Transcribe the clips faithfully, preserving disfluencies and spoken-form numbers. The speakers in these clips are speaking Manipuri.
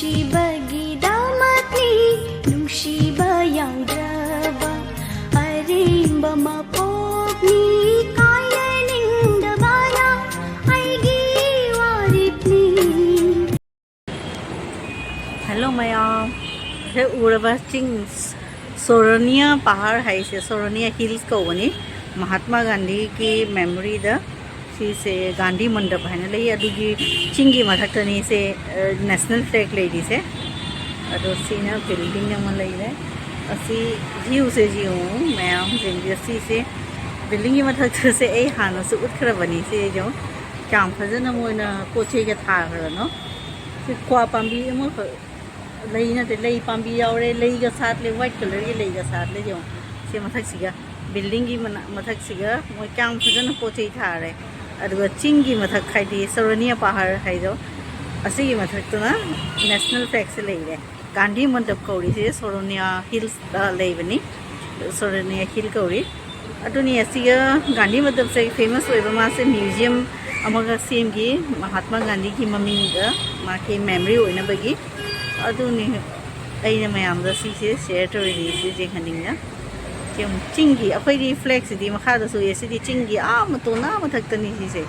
ꯅꯨꯡꯁꯤꯕꯒꯤꯗꯃꯛꯅꯤ, ꯅꯨꯡꯁꯤꯕ ꯌꯥꯎꯗ꯭ꯔꯕ ꯑꯔꯦꯝꯕ ꯃꯄꯣꯛꯅꯤ, ꯀꯥꯏꯅꯅꯤꯡꯗꯕꯅ ꯑꯩꯒꯤ ꯋꯥꯔꯦꯞꯅꯤ꯫ ꯍꯦꯜꯂꯣ ꯃꯌꯥꯝ, ꯁꯦ ꯎꯔꯕ ꯆꯤꯡ ꯁꯣꯔꯣꯅꯤꯌꯥ ꯄꯍꯥꯔ ꯍꯥꯏꯁꯦ, ꯁꯣꯔꯣꯅꯤꯌꯥ ꯍꯤꯜꯁ ꯀꯧꯕꯅꯤ꯫ ꯃꯍꯥꯠꯃꯥ ꯒꯥꯟꯙꯤꯒꯤ ꯃꯦꯃꯣꯔꯤꯗ ꯁꯤꯁꯦ ꯒꯥꯟꯙꯤ ꯃꯟꯗꯞ ꯍꯥꯏꯅ ꯂꯩ꯫ ꯑꯗꯨꯒꯤ ꯆꯤꯡꯒꯤ ꯃꯊꯛꯇꯅꯤ ꯁꯦ, ꯑ, ꯅꯦꯁꯅꯦꯜ ꯐ꯭ꯂꯦꯒ ꯂꯩꯔꯤꯁꯦ꯫ ꯑꯗꯣ ꯁꯤꯅ ꯕꯤꯜꯗꯤꯡ ꯑꯃ ꯂꯩꯔꯦ꯫ ꯑꯁꯤ ꯚ꯭ꯌꯨꯁꯦ ꯌꯦꯡꯉꯨ ꯃꯌꯥꯝꯁꯤꯡꯁꯦ꯫ ꯁꯤꯁꯦ ꯕꯤꯜꯗꯤꯡꯒꯤ ꯃꯊꯛꯇꯁꯦ ꯑꯩ ꯍꯥꯟꯅꯁꯨ ꯎꯠꯈ꯭ꯔꯕꯅꯤ꯫ ꯁꯤ ꯌꯦꯡꯉꯨ ꯀꯌꯥꯝ ꯐꯖꯅ ꯃꯣꯏꯅ ꯄꯣꯠ ꯆꯩꯒ ꯊꯥꯈ꯭ꯔꯕꯅꯣ꯫ ꯁꯤ ꯀ꯭ꯋꯥ ꯄꯥꯝꯕꯤ ꯑꯃꯈꯛ, ꯂꯩ ꯅꯠꯇꯦ, ꯂꯩ ꯄꯥꯝꯕꯤ ꯌꯥꯎꯔꯦ꯫ ꯂꯩꯒ ꯁꯥꯠꯂꯦ, ꯋꯥꯏꯠ ꯀꯂꯔꯒꯤ ꯂꯩꯒ ꯁꯥꯠꯂꯦ꯫ ꯌꯦꯡꯉꯣ ꯁꯤ ꯃꯊꯛꯁꯤꯒ, ꯕꯤꯜꯗꯤꯡꯒꯤ ꯃꯅꯥ-, ꯃꯊꯛꯁꯤꯒ ꯃꯣꯏ ꯀꯌꯥꯝ ꯐꯖꯅ ꯄꯣꯠ ꯆꯩ ꯊꯥꯔꯦ꯫ ꯑꯗꯨꯒ ꯆꯤꯡꯒꯤ ꯃꯊꯛ, ꯍꯥꯏꯗꯤ ꯁꯣꯔꯣꯅꯤꯌꯥ ꯄꯍꯥꯔ ꯍꯥꯏꯗꯣ, ꯑꯁꯤꯒꯤ ꯃꯊꯛꯇꯨꯅ ꯅꯦꯁꯅꯦꯜ ꯐ꯭ꯂꯦꯒꯁꯦ ꯂꯩꯔꯦ꯫ ꯒꯥꯟꯙꯤ ꯃꯟꯗꯞ ꯀꯧꯔꯤꯁꯦ ꯁꯣꯔꯣꯅꯤꯌꯥ ꯍꯤꯜꯁꯇ ꯂꯩꯕꯅꯤ, ꯁꯣꯔꯣꯅꯤꯌꯥ ꯍꯤꯜ ꯀꯧꯔꯤ꯫ ꯑꯗꯨꯅꯤ ꯑꯁꯤꯒ ꯒꯥꯟꯙꯤ ꯃꯟꯗꯞꯁꯦ ꯐꯦꯃꯁ ꯑꯣꯏꯕ, ꯃꯥꯁꯦ ꯃ꯭ꯌꯨꯖꯤꯌꯝ ꯑꯃꯒ ꯁꯦꯝꯈꯤ ꯃꯍꯥꯠꯃꯥ ꯒꯥꯟꯙꯤꯒꯤ ꯃꯃꯤꯡꯗ, ꯃꯥꯒꯤ ꯃꯦꯃꯣꯔꯤ ꯑꯣꯏꯅꯕꯒꯤ꯫ ꯑꯗꯨꯅꯤ ꯑꯩꯅ ꯃꯌꯥꯝꯗ ꯁꯤꯁꯦ ꯁꯤꯌꯔ ꯇꯧꯔꯤꯁꯦ ꯌꯦꯡꯍꯟꯅꯤꯡꯅ꯫ ꯌꯦꯡꯉꯨ, ꯆꯤꯡꯒꯤ, ꯑꯩꯈꯣꯏꯗꯤ ꯐ꯭ꯂꯦꯒꯁꯤꯗꯤ ꯃꯈꯥꯗꯁꯨ ꯎꯏꯌꯦ, ꯁꯤꯗꯤ ꯆꯤꯡꯒꯤ ꯑꯥ ꯃꯇꯣꯟ ꯑꯥ ꯃꯊꯛꯇꯅꯤ ꯁꯤꯁꯦ꯫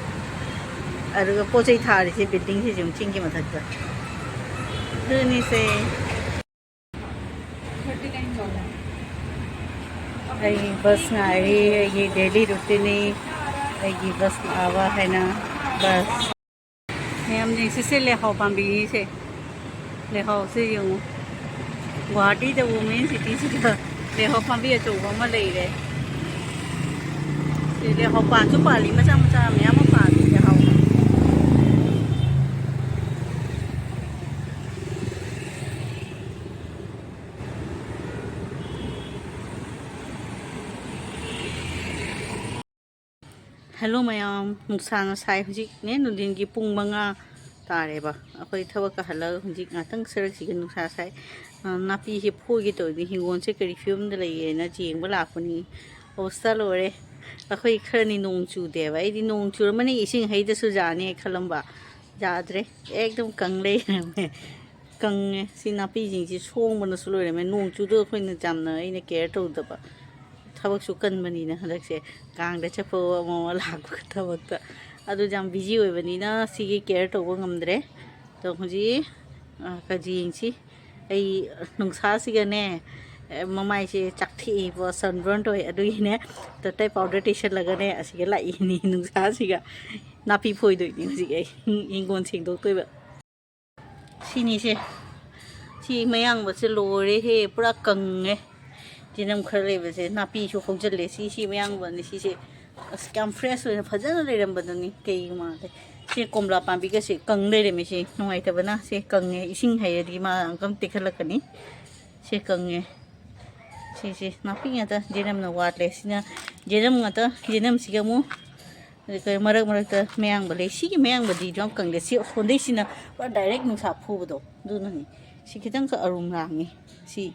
ꯑꯗꯨꯒ ꯄꯣꯠ ꯆꯩ ꯊꯥꯔꯤꯁꯦ ꯕꯤꯜꯗꯤꯡꯁꯤꯁꯨ ꯆꯤꯡꯒꯤ ꯃꯊꯛꯇ꯫ ꯑꯗꯨꯅꯤꯁꯦ꯫ ꯑꯩ ꯕꯁ ꯉꯥꯏꯔꯤ, ꯑꯩꯒꯤ ꯗꯦꯂꯤ ꯔꯨꯇꯤꯟꯅꯤ꯫ ꯑꯩꯒꯤ ꯕꯁ ꯂꯥꯛꯑꯕ ꯍꯥꯏꯅ ꯕꯁ꯫ ꯃꯌꯥꯝ ꯌꯦꯡꯁꯤꯁꯦ, ꯂꯩꯍꯥꯎ ꯄꯥꯝꯕꯤꯁꯦ, ꯂꯩꯍꯥꯎꯁꯦ ꯌꯦꯡꯉꯨ꯫ ꯒꯨꯋꯥꯍꯥꯇꯤꯗ ꯋꯨꯃꯦꯟ ꯁꯤꯇꯤꯁꯤꯗ ꯂꯩꯍꯥꯎ ꯄꯥꯝꯕꯤ ꯑꯆꯧꯕ ꯑꯃ ꯂꯩꯔꯦ꯫ ꯁꯤ ꯂꯩꯍꯥꯎ ꯄꯥꯟꯁꯨ ꯄꯥꯜꯂꯤ, ꯃꯆꯥ ꯃꯆꯥ ꯃꯌꯥꯝ ꯑꯃ ꯄꯥꯜꯂꯤ ꯂꯩꯍꯥꯎ꯫ ꯍꯦꯜꯂꯣ ꯃꯌꯥꯝ, ꯅꯨꯡꯁꯥꯅ ꯁꯥꯏ꯫ ꯍꯧꯖꯤꯛꯅꯦ ꯅꯨꯡꯊꯤꯟꯒꯤ ꯄꯨꯡ ꯃꯉꯥ ꯇꯥꯔꯦꯕ꯫ ꯑꯩꯈꯣꯏ ꯊꯕꯛꯀ ꯍꯜꯂꯒ ꯍꯧꯖꯤꯛ ꯉꯥꯛꯇꯪ ꯁꯔꯛꯁꯤꯒ ꯅꯨꯡꯁꯥ ꯁꯥꯏ꯫ ꯑ, ꯅꯥꯄꯤꯁꯦ ꯐꯣꯏꯒꯦ ꯇꯧꯔꯤꯅꯤ, ꯍꯤꯡꯒꯣꯜꯁꯦ ꯀꯔꯤ ꯐꯤꯕꯝꯗ ꯂꯩꯌꯦꯅ ꯌꯦꯡꯕ ꯂꯥꯛꯄꯅꯤ꯫ ꯑꯣꯕꯁꯇꯥ ꯂꯣꯏꯔꯦ꯫ ꯑꯩꯈꯣꯏ ꯈꯔꯅꯤ ꯅꯣꯡ ꯆꯨꯗꯦꯕ꯫ ꯑꯩꯗꯤ ꯅꯣꯡ ꯆꯨꯔꯝꯃꯅꯤ, ꯏꯁꯤꯡ ꯍꯩꯗꯁꯨ ꯌꯥꯅꯤ ꯈꯜꯂꯝꯕ꯫ ꯌꯥꯗ꯭ꯔꯦ, ꯑꯦꯛꯗꯝ ꯀꯪ ꯂꯩꯔꯝꯃꯦ꯫ ꯀꯪꯉꯦ꯫ ꯁꯤ ꯅꯥꯄꯤꯁꯤꯡꯁꯤ ꯁꯣꯡꯕꯅꯁꯨ ꯂꯣꯏꯔꯝꯃꯦ꯫ ꯅꯣꯡ ꯆꯨꯗ ꯑꯩꯈꯣꯏꯅ ꯌꯥꯝꯅ, ꯑꯩꯅ ꯀꯦꯌꯔ ꯇꯧꯗꯕ꯫ ꯊꯕꯛꯁꯨ ꯀꯟꯕꯅꯤꯅ ꯍꯟꯗꯛꯁꯦ, ꯀꯥꯡꯗ ꯆꯠꯄ ꯑꯃ ꯑꯃ ꯂꯥꯛꯄ ꯊꯕꯛꯇ꯫ ꯑꯗꯨ ꯌꯥꯝ ꯕꯤꯖꯤ ꯑꯣꯏꯕꯅꯤꯅ ꯁꯤꯒꯤ ꯀꯦꯌꯔ ꯇꯧꯕ ꯉꯝꯗ꯭ꯔꯦ꯫ ꯑꯗꯣ ꯍꯧꯖꯤꯛ, ꯑ, ꯀꯖꯤ ꯌꯦꯡꯁꯤ꯫ ꯑꯩ ꯅꯨꯡꯁꯥꯁꯤꯒꯅꯦ, ꯑꯦ, ꯃꯃꯥꯏꯁꯦ ꯆꯥꯛꯊꯦꯛꯏꯕꯣ, ꯁꯟꯕꯔꯟ ꯑꯣꯏ꯫ ꯑꯗꯨꯒꯤꯅꯦ, ꯇꯇꯩ ꯄꯥꯎꯗꯔ ꯇꯩꯁꯜꯂꯒꯅꯦ, ꯑꯁꯤꯒ ꯂꯥꯛꯏꯅꯤ ꯅꯨꯡꯁꯥꯁꯤꯒ꯫ ꯅꯥꯄꯤ ꯐꯣꯏꯗꯣꯏꯅꯤ ꯍꯧꯖꯤꯛ ꯑꯩ, ꯍꯤꯡꯒꯣꯜ ꯁꯦꯡꯗꯣꯛꯇꯣꯏꯕ꯫ ꯁꯤꯅꯤꯁꯦ꯫ ꯁꯤ ꯃꯌꯥꯡꯕꯁꯦ ꯂꯣꯏꯔꯦꯍꯦ, ꯄꯨꯔꯥ ꯀꯪꯉꯦ꯫ ꯆꯦꯅꯝ ꯈꯔ ꯂꯩꯕꯁꯦ ꯅꯥꯄꯤꯁꯨ ꯍꯧꯖꯤꯜꯂꯦ꯫ ꯁꯤ, ꯁꯤ ꯃꯌꯥꯡꯕꯅꯤ ꯁꯤꯁꯦ꯫ ꯑꯁ, ꯀꯌꯥꯝ ꯐ꯭ꯔꯦꯁ ꯑꯣꯏꯅ ꯐꯖꯅ ꯂꯩꯔꯝꯕꯗꯨꯅꯤ꯫ ꯀꯩ ꯃꯥꯜꯂꯦ꯫ ꯁꯤ ꯀꯣꯝꯂꯥ ꯄꯥꯝꯕꯤꯒꯁꯦ ꯀꯪ ꯂꯩꯔꯝꯃꯦ꯫ ꯁꯤ ꯅꯨꯡꯉꯥꯏꯇꯕꯅ ꯁꯤ ꯀꯪꯉꯦ꯫ ꯏꯁꯤꯡ ꯍꯩꯔꯗꯤ ꯃꯥ ꯑꯃꯨꯛꯇꯪ ꯇꯦꯛꯈꯠꯂꯛꯀꯅꯤ꯫ ꯁꯤ ꯀꯪꯉꯦ꯫ ꯁꯤꯁꯦ ꯅꯥꯄꯤ ꯉꯥꯛꯇ꯫ ꯖꯦꯅꯝꯅ ꯋꯥꯠꯂꯦ꯫ ꯁꯤꯅ ꯖꯦꯅꯝ ꯉꯥꯛꯇ꯫ ꯖꯦꯅꯝꯁꯤꯒ ꯑꯃꯨꯛ ꯑꯗꯩ ꯀꯩ ꯃꯔꯛ ꯃꯔꯛꯇ ꯃꯌꯥꯡꯕ ꯂꯩ꯫ ꯁꯤꯒꯤ ꯃꯌꯥꯡꯕꯗꯤ ꯌꯥꯝ ꯀꯪꯗꯦ꯫ ꯁꯤ ꯑꯁꯣꯟꯗꯩꯁꯤꯅ ꯄꯨꯔꯥ ꯗꯥꯏꯔꯦꯛ ꯅꯨꯡꯁꯥ ꯐꯨꯕꯗꯣ, ꯑꯗꯨꯅꯅꯤ꯫ ꯁꯤ ꯈꯤꯇꯪꯁꯨ ꯑꯔꯨꯝ ꯂꯥꯡꯉꯤ꯫ ꯁꯤ,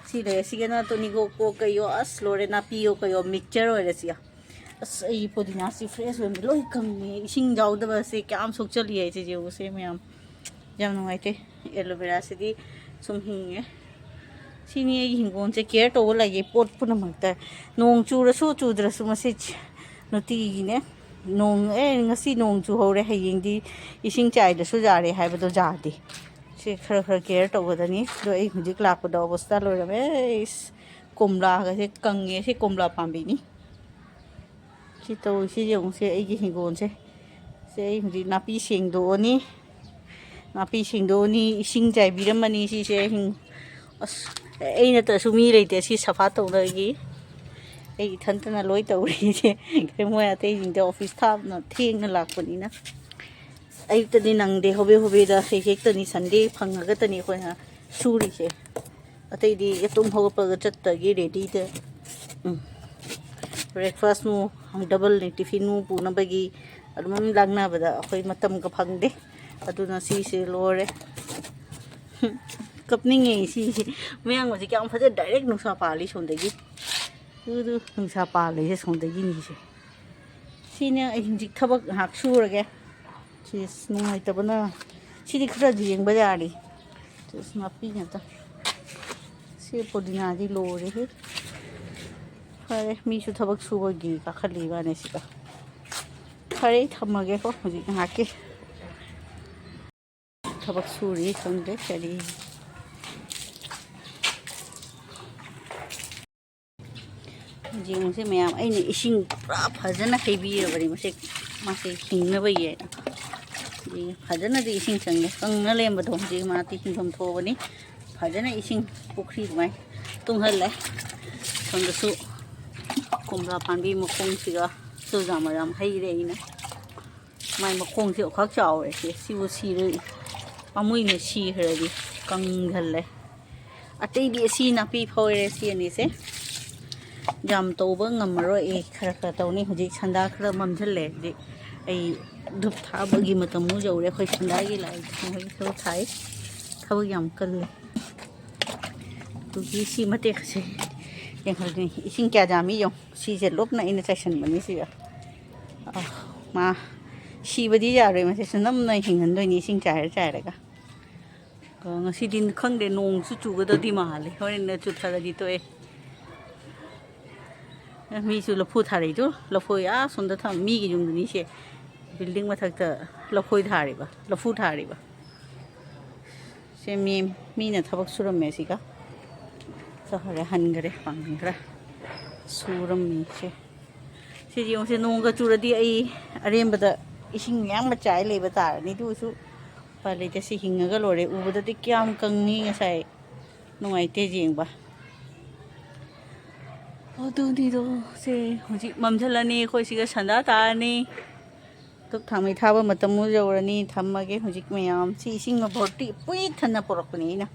ꯁꯤ ꯂꯩꯔꯦ꯫ ꯁꯤꯒꯅ ꯇꯣꯅꯤꯒꯣ ꯀꯣꯛ ꯀꯩꯌꯣ, ꯑꯁ ꯂꯣꯏꯔꯦ, ꯅꯥꯄꯤꯌꯣ ꯀꯩꯌꯣ, ꯃꯤꯛꯆꯔ ꯑꯣꯏꯔꯦ ꯁꯤ꯫ ꯑꯁ, ꯑꯩꯒꯤ ꯄꯨꯗꯤꯅꯥꯁꯤ ꯐ꯭ꯔꯦꯁ ꯑꯣꯏꯅ ꯂꯣꯏ ꯀꯪꯉꯦ꯫ ꯏꯁꯤꯡ ꯌꯥꯎꯗꯕꯁꯦ ꯀꯌꯥꯝ ꯁꯣꯛꯆꯜꯂꯤ ꯍꯥꯏꯁꯦ ꯌꯦꯡꯉꯨꯁꯦ ꯃꯌꯥꯝ꯫ ꯌꯥꯝ ꯅꯨꯡꯉꯥꯏꯇꯦ꯫ ꯑꯦꯂꯣꯚꯦꯔꯥꯁꯤꯗꯤ ꯁꯨꯝ ꯍꯤꯡꯉꯦ꯫ ꯁꯤꯅꯤ ꯑꯩꯒꯤ ꯍꯤꯡꯒꯣꯜꯁꯦ ꯀꯦꯌꯔ ꯇꯧꯕ ꯂꯩꯌꯦ ꯄꯣꯠ ꯄꯨꯝꯅꯃꯛꯇ꯫ ꯅꯣꯡ ꯆꯨꯔꯁꯨ ꯆꯨꯗ꯭ꯔꯁꯨ ꯃꯁꯤ ꯅꯨꯡꯇꯤꯒꯤꯅꯦ꯫ ꯅꯣꯡ, "ꯑꯦ, ꯉꯁꯤ ꯅꯣꯡ ꯆꯨꯍꯧꯔꯦ, ꯍꯌꯦꯡꯗꯤ ꯏꯁꯤꯡ ꯆꯥꯏꯗ꯭ꯔꯁꯨ ꯌꯥꯔꯦ" ꯍꯥꯏꯕꯗꯣ ꯌꯥꯗꯦ꯫ ꯁꯤ ꯈꯔ ꯈꯔ ꯀꯦꯌꯔ ꯇꯧꯒꯗꯅꯤ꯫ ꯑꯗꯣ ꯑꯩ ꯍꯧꯖꯤꯛ ꯂꯥꯛꯄꯗ ꯑꯣꯕꯁꯇꯥ ꯂꯣꯏꯔꯝꯃꯦ꯫ ꯏꯁ, ꯀꯣꯝꯂꯥꯒꯁꯦ ꯀꯪꯉꯦ꯫ ꯁꯤ ꯀꯣꯝꯂꯥ ꯄꯥꯝꯕꯤꯅꯤ꯫ ꯁꯤ ꯇꯧꯔꯤꯁꯤ ꯌꯦꯡꯉꯨꯁꯦ, ꯑꯩꯒꯤ ꯍꯤꯡꯒꯣꯜꯁꯦ꯫ ꯁꯦ, ꯑꯩ ꯍꯧꯖꯤꯛ ꯅꯥꯄꯤ ꯁꯦꯡꯗꯣꯛꯑꯅꯤ꯫ ꯅꯥꯄꯤ ꯁꯦꯡꯗꯣꯛꯑꯅꯤ, ꯏꯁꯤꯡ ꯆꯥꯏꯕꯤꯔꯝꯃꯅꯤ ꯁꯤꯁꯦ꯫ ꯍꯤꯡ-, ꯑꯁ, ꯑꯩ ꯅꯠꯇ꯭ꯔꯁꯨ ꯃꯤ ꯂꯩꯇꯦ ꯁꯤ ꯁꯐꯥ ꯇꯧꯅꯕꯒꯤ꯫ ꯑꯩ ꯏꯊꯟꯇꯅ ꯂꯣꯏ ꯇꯧꯔꯤꯁꯦ꯫ ꯃꯣꯏ ꯑꯇꯩꯁꯤꯡꯗꯤ ꯑꯣꯐꯤꯁ ꯊꯥꯞꯅ ꯊꯦꯡꯅ ꯂꯥꯛꯄꯅꯤꯅ꯫ ꯑꯌꯨꯛꯇꯗꯤ ꯅꯪꯗꯦ, ꯍꯣꯕꯦ ꯍꯣꯕꯦꯗ ꯍꯦꯛ ꯍꯦꯛꯇꯅꯤ, ꯁꯟꯗꯦ ꯐꯪꯉꯒꯇꯅꯤ ꯑꯩꯈꯣꯏꯅ ꯁꯨꯔꯤꯁꯦ꯫ ꯑꯇꯩꯗꯤ ꯇꯨꯝ ꯍꯧꯒꯠꯄꯒ ꯆꯠꯇꯒꯤ ꯔꯦꯗꯤꯗ꯫ ꯎꯝ꯫ ꯕ꯭ꯔꯦꯛꯐꯥꯁꯃꯨ ꯗꯕꯜꯅꯤ, ꯇꯤꯐꯤꯟꯃꯨ ꯄꯨꯅꯕꯒꯤ ꯑꯗꯨꯝ ꯂꯥꯡꯅꯕꯗ ꯑꯩꯈꯣꯏ ꯃꯇꯝꯒ ꯐꯪꯗꯦ꯫ ꯑꯗꯨꯅ ꯁꯤꯁꯦ ꯂꯣꯏꯔꯦ꯫ ꯀꯞꯅꯤꯡꯉꯦ ꯁꯤꯁꯦ꯫ ꯃꯌꯥꯡꯕꯁꯦ ꯀꯌꯥꯝ ꯐꯖꯅ ꯗꯥꯏꯔꯦꯛ ꯅꯨꯡꯁꯥ ꯄꯥꯜꯂꯤ ꯁꯣꯝꯗꯒꯤ꯫ ꯑꯗꯨ ꯅꯨꯡꯁꯥ ꯄꯥꯜꯂꯤꯁꯦ ꯁꯣꯝꯗꯒꯤꯅꯤꯁꯦ꯫ ꯁꯤꯅꯦ ꯑꯩ ꯍꯧꯖꯤꯛ ꯊꯕꯛ ꯉꯥꯏꯍꯥꯛ ꯁꯨꯔꯒꯦ꯫ ꯁꯤ ꯑꯁ ꯅꯨꯡꯉꯥꯏꯇꯕꯅ꯫ ꯁꯤꯗꯤ ꯈꯔꯗꯤ ꯌꯦꯡꯕ ꯌꯥꯔꯤ꯫ ꯑꯁ, ꯅꯥꯄꯤ ꯉꯥꯛꯇ꯫ ꯁꯤ ꯄꯨꯗꯤꯅꯥꯗꯤ ꯂꯣꯏꯔꯦꯍꯦ꯫ ꯐꯔꯦ, ꯃꯤꯁꯨ ꯊꯕꯛ ꯁꯨꯕꯒꯤ ꯀꯥꯈꯠꯂꯤꯕꯅꯦ ꯁꯤꯗ꯫ ꯐꯔꯦ, ꯊꯝꯃꯒꯦꯀꯣ ꯍꯧꯖꯤꯛ ꯉꯥꯏꯍꯥꯛꯀꯤ꯫ ꯊꯕꯛ ꯁꯨꯔꯤ ꯈꯪꯗꯦ ꯀꯔꯤ꯫ ꯌꯦꯡꯉꯨꯁꯦ ꯃꯌꯥꯝ, ꯑꯩꯅ ꯏꯁꯤꯡ ꯄꯨꯔꯥ ꯐꯖꯅ ꯍꯩꯕꯤꯔꯕꯅꯤ ꯃꯁꯦ, ꯃꯥꯁꯦ ꯍꯤꯡꯅꯕꯒꯤ ꯍꯥꯏꯅ꯫ ꯌꯦꯡꯉꯨ, ꯐꯖꯅꯗꯤ ꯏꯁꯤꯡ ꯆꯪꯉꯦ꯫ ꯀꯪꯅ ꯂꯩꯔꯝꯕꯗꯣ ꯍꯧꯖꯤꯛ ꯃꯥꯗꯤ ꯍꯤꯡꯐꯝ ꯊꯣꯛꯑꯕꯅꯤ꯫ ꯐꯖꯅ ꯏꯁꯤꯡ ꯄꯨꯈ꯭ꯔꯤ ꯑꯗꯨꯃꯥꯏꯅ ꯇꯨꯡꯍꯜꯂꯦ꯫ ꯁꯣꯝꯗꯁꯨ ꯀꯣꯝꯂꯥ ꯄꯥꯝꯕꯤ ꯃꯈꯣꯡꯁꯤꯒ ꯆꯨꯖꯥꯛ ꯃꯌꯥꯝ ꯍꯩꯔꯦ ꯑꯩꯅ꯫ ꯃꯥꯏ ꯃꯈꯣꯡꯁꯦ ꯑꯣꯈꯥꯛ ꯆꯥꯎꯔꯦ꯫ ꯁꯦ, ꯁꯤꯕꯨ ꯁꯤꯔꯣꯏ, ꯄꯥꯝꯃꯨꯏꯅꯦ, ꯁꯤꯈ꯭ꯔꯗꯤ꯫ ꯀꯪꯍꯜꯂꯦ꯫ ꯑꯇꯩꯗꯤ ꯑꯁꯤ ꯅꯥꯄꯤ ꯐꯣꯏꯔꯦ ꯁꯤ ꯑꯅꯤꯁꯦ꯫ ꯌꯥꯝ ꯇꯧꯕ ꯉꯝꯃꯔꯣꯏ ꯑꯩ, ꯈꯔ ꯈꯔ ꯇꯧꯅꯤ꯫ ꯍꯧꯖꯤꯛ ꯁꯟꯗꯥ ꯈꯔ ꯃꯝꯁꯤꯜꯂꯦ꯫ ꯍꯧꯖꯤꯛ ꯑꯩ ꯙꯨꯞ ꯊꯥꯕꯒꯤ ꯃꯇꯝ ꯑꯃꯨꯛ ꯌꯧꯔꯦ꯫ ꯑꯩꯈꯣꯏ ꯁꯟꯗꯥꯒꯤ ꯂꯥꯏ ꯊꯥꯕꯒꯤ ꯊꯕꯛ ꯊꯥꯏ꯫ ꯊꯕꯛ ꯌꯥꯝ ꯀꯜꯂꯦ꯫ ꯑꯗꯨꯒꯤ ꯁꯤ ꯃꯇꯦꯛꯁꯦ ꯌꯦꯡꯍꯜꯂꯨ꯫ ꯏꯁꯤꯡ ꯀꯌꯥ ꯌꯥꯝꯃꯤ ꯌꯦꯡꯉꯨ꯫ ꯁꯤꯁꯦ ꯂꯣꯞꯅ ꯑꯩꯅ ꯆꯥꯏꯁꯟꯕꯅꯤ ꯁꯤꯒ꯫ ꯑ, ꯃꯥ ꯁꯤꯕꯗꯤ ꯌꯥꯔꯣꯏ, ꯃꯁꯤꯁꯨ ꯅꯝꯅ ꯍꯤꯡꯍꯟꯗꯣꯏꯅꯤ ꯏꯁꯤꯡ ꯆꯥꯏꯔ ꯆꯥꯏꯔꯒ꯫ ꯑ, ꯉꯁꯤꯗꯤ ꯈꯪꯗꯦ, ꯅꯣꯡꯁꯨ ꯆꯨꯒꯗꯧꯗꯤ ꯃꯥꯜꯂꯦ꯫ ꯍꯣꯔꯦꯟ ꯆꯨꯊꯔꯗꯤ ꯇꯣꯛꯑꯦ꯫ ꯑ, ꯃꯤꯁꯨ ꯂꯐꯨ ꯊꯥꯔꯛꯏꯗꯨ꯫ ꯂꯐꯣꯏ ꯑꯥ ꯁꯣꯝꯗ ꯊꯝ-, ꯃꯤꯒꯤ ꯌꯨꯝꯗꯅꯤꯁꯦ꯫ ꯕꯤꯜꯗꯤꯡ ꯃꯊꯛꯇ ꯂꯐꯣꯏ ꯊꯥꯔꯤꯕ, ꯂꯐꯨ ꯊꯥꯔꯤꯕ꯫ ꯁꯦ ꯃꯤ, ꯃꯤꯅ ꯊꯕꯛ ꯁꯨꯔꯝꯃꯦ ꯁꯤꯒ꯫ ꯆꯠꯈ꯭ꯔꯦ, ꯍꯟꯈ꯭ꯔꯦ, ꯄꯥꯡꯈ꯭ꯔꯦ꯫ ꯁꯨꯔꯝꯃꯤ ꯁꯦ꯫ ꯁꯤꯗꯤ ꯌꯦꯡꯉꯨꯁꯦ, ꯅꯣꯡꯒ ꯆꯨꯔꯗꯤ ꯑꯩ ꯑꯔꯦꯝꯕꯗ ꯏꯁꯤꯡ ꯃꯌꯥꯝ ꯑꯃ ꯆꯥꯏ ꯂꯩꯕ ꯇꯥꯔꯅꯤ꯫ ꯑꯗꯨ ꯑꯣꯏꯔꯁꯨ ꯎꯄꯥꯏ ꯂꯩꯇꯦ, ꯁꯤ ꯍꯤꯡꯉꯒ ꯂꯣꯏꯔꯦ꯫ ꯎꯕꯗꯗꯤ ꯀꯌꯥꯝ ꯀꯪꯉꯤ ꯉꯁꯥꯏ꯫ ꯅꯨꯡꯉꯥꯏꯇꯦ ꯌꯦꯡꯕ꯫ ꯑꯗꯨꯅꯤꯗꯣ, ꯁꯦ ꯍꯧꯖꯤꯛ ꯃꯝꯁꯤꯜꯂꯅꯤ, ꯑꯩꯈꯣꯏ ꯁꯤꯒ ꯁꯟꯗꯥ ꯇꯥꯔꯅꯤ꯫ ꯙꯨꯞ ꯊꯥꯎꯃꯩ ꯊꯥꯕ ꯃꯇꯝ ꯑꯃꯨꯛ ꯌꯧꯔꯅꯤ꯫ ꯊꯝꯃꯒꯦ ꯍꯧꯖꯤꯛ ꯃꯌꯥꯝ꯫ ꯁꯤ ꯏꯁꯤꯡ ꯕꯣꯇꯜ ꯄꯨꯏ ꯊꯟꯅ ꯄꯨꯔꯛꯄꯅꯦ ꯑꯩꯅ꯫